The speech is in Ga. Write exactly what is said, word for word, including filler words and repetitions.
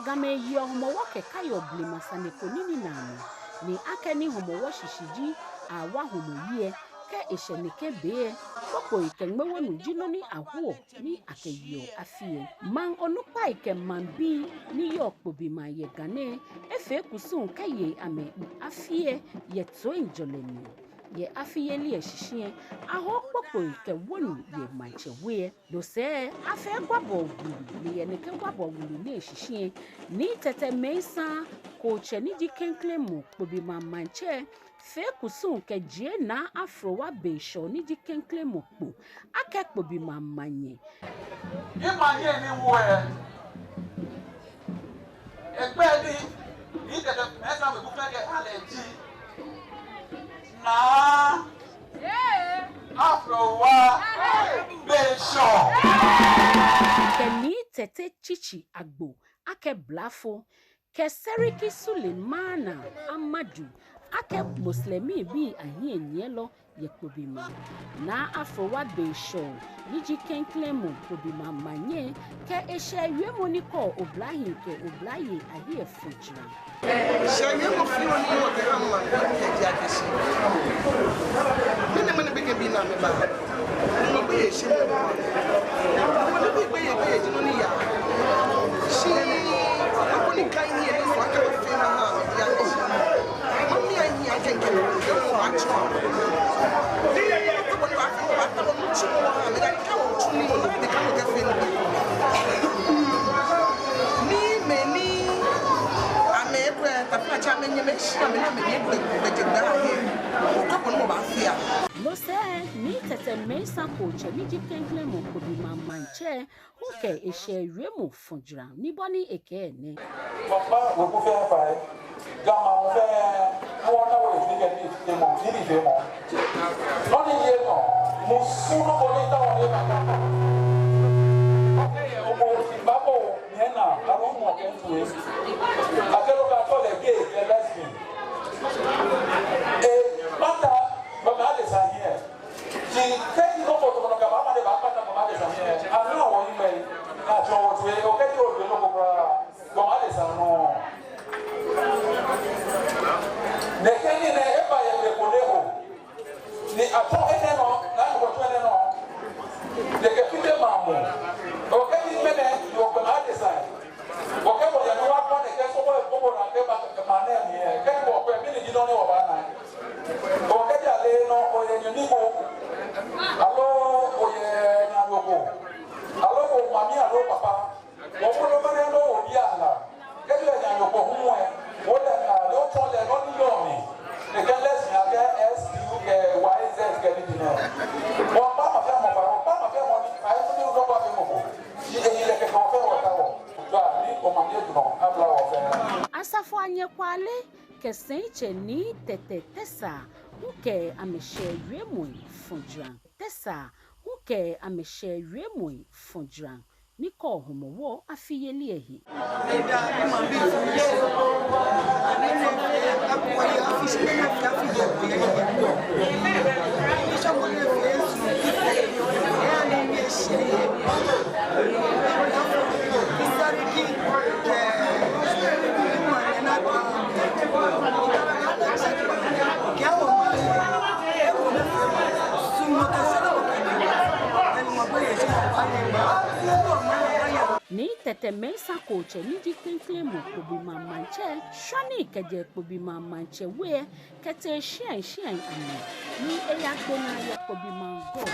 Gamɛi yeɔ Hɔmɔwɔ kɛkaiɔ blema sane ko ni ninaa mli, ni akɛni Hɔmɔwɔ shishi ji Aawa Hɔmɔwɔ lɛ, kɛ eshɛ nɛkɛ be lɛ, kpokpoi kɛ ŋmɛwonu ji nɔ ni ahoɔ ni akɛyeɔ afi lɛ. Maŋ onukpai kɛ maŋbii ni yɔɔ Kpobimaŋ yɛ Ga nɛɛ efee kusum kɛye amɛ afi lɛ yɛ toiŋjɔlɛ mli. Yɛ afi yeli lɛ shishi lɛ, ahoɔ kpokpoi kɛ wonu yɛ maŋtsɛ we lɛ. No sɛɛ, afee gwabɔɔ wulu, ni yɛ nɛkɛ gwabɔɔ wulu nɛɛ shishi lɛ, Nii Tɛtɛ Mensah Kootsɛ ni ji klɛŋklɛŋ mɔ Kpobimaŋ maŋtsɛ fee kusum kɛjie Naa Afrowa Benshɔɔ ni ji klɛŋklɛŋ mɔ kpo akɛ Kpobimaŋ manyɛ. Ni manyɛ ni wo lɛ, egbɛi ni Nii Tɛtɛ Mensah weku fɛɛ kɛha lɛ ji Naa Afrowa Benshɔɔ. Kɛ Nii Tɛtɛ Tsitsi Agbo akɛ blafo, kɛ Seriki Sulemana Amadu akɛ Muslimibii ahiɛnyiɛlɔ yɛ Kpobimaŋ. Naa Afrowa Benshɔɔ ni ji klɛŋklɛŋ mɔ Kpobimaŋ manyɛ kɛ eshɛɛ wiemɔ ni kɔɔ oblahii kɛ oblayei ahiɛ fɔ̃ jara. Eshɛɛ wiemɔ fioo ni wɔkɛha maŋ kɛ ji akɛ shi, mɛni mɛni be kɛ be ni amɛba, mɔ gbeyei shi mɔ gbeyei, gbeyei ji nɔ ni yaa. Shi nɔ ko ni ka hiɛ ni sɔ akɛ wɔfee wɔha amɛ ji akɛ shi, mami ahiɛ akɛ ŋkɛ mɔ gbeyei wɔha tsɔ. Nɔ ko ni wɔfee wɔha tamɔ nitsumɔ wɔha amɛ, dani ka wɔtsu nii, dani ka wɔkɛfee nii. Ni mɛi ni amɛkwɛ, taflatsɛ, amɛnyɛmɛi shi amɛ ni amɛnyɛ gbɛ, gbɛjegbɛ ahe. Okɔ bɔ ni mɔ baafee. No sɛɛ, Nii Tɛtɛ Mensah Kootsɛ ni ji klɛŋklɛŋ mɔ Kpobimaŋ maŋtsɛ hu kɛ eshɛɛ wiemɔ fɔ̃ jara ni bɔ ni ekɛɛ nɛ. Wɔkpa weku fɛɛ fai. Ga maŋ fɛɛ, wɔna wɔyi ni kɛ nifeemɔ, ni nifeemɔ. Nɔ ni yɔɔ nɔ, musu nɔ ko ni taoɔ ni eba. Obo, babo, nyɛna, aro mɔ kɛ ntue. Akɛ loo akɛɔ lɛ gay kɛ lesbian. Ee, bata, baba de sa hiɛ. Shi kɛji nɔ ko tɔmɔ nɔ kɛ baba de ba bata baba de sa hiɛ. Anu wɔ yi mɛ, na tsɔ wɔ tue, okɛji otue nɔ ko kwraa. Gbɔmɔ adesa nɔ. Nɛkɛ nii nɛɛ eba yɛ be ko nɛɛ hu. Ni atsɔ enɛ nɔ, ni atsɔ enɛ nɔ. Nɛkɛ fite mamu. Okɛɛ ni mɛnɛ, yɔɔ gbɔmɔ adesa. Okɛɛ bɔ ya ni wɔkpa nɛkɛ sɔbɔ eko bo na kɛba maŋ nɛɛ mli. Kɛ wɔkpe mɛni ji nɔ ni wɔbaana. Okɛɛ ja lɛ nɔ, oyɛ nyɛ ni ko. Aloo oyɛ nyɛ nɔ ko. Aloo omami aloo papa. Wɔfɔlɔ mɛnɛ nɔ obi ana. Kɛji lɛ nyɛ nɔ ko hu ɛ. Wɔle na lɛ otsɔ lɛ nɔ ni yɔɔ mli. Ekɛ lesbian kɛ S Q kɛ Y Z kɛ nii nɛɛ. Wɔkpa mɔ fɛɛ mɔ ba, wɔkpa mɔ fɛɛ mɔ ni, ayi funu nɔ ba fɛɛ mɔ ko. Shi eyi lɛ kɛkɛ wɔfɛɛ wɔtaoɔ. Tswa ni omanye dunɔ, abla wɔfɛɛ. Asafoanyɛ Kwale kɛ Sɛitsɛ Nii Tɛtɛ Tɛsaa hu kɛ amɛshɛɛ wiemɔi fɔ̃ jara. Tɛsaa hu kɛ amɛshɛɛ wiemɔi fɔ̃ jara ni kɔɔ Hɔmɔwɔ afi yeli lɛ he. Nii Tɛtɛ Mensah Kootsɛ ni ji klɛŋklɛŋ mɔ Kpobimaŋ maŋtsɛ shwa nii kɛjɛ Kpobimaŋ maŋtsɛ we kɛtee shiai shiai amli ni eyagbe naa yɛ Kpobimaŋ gɔŋ.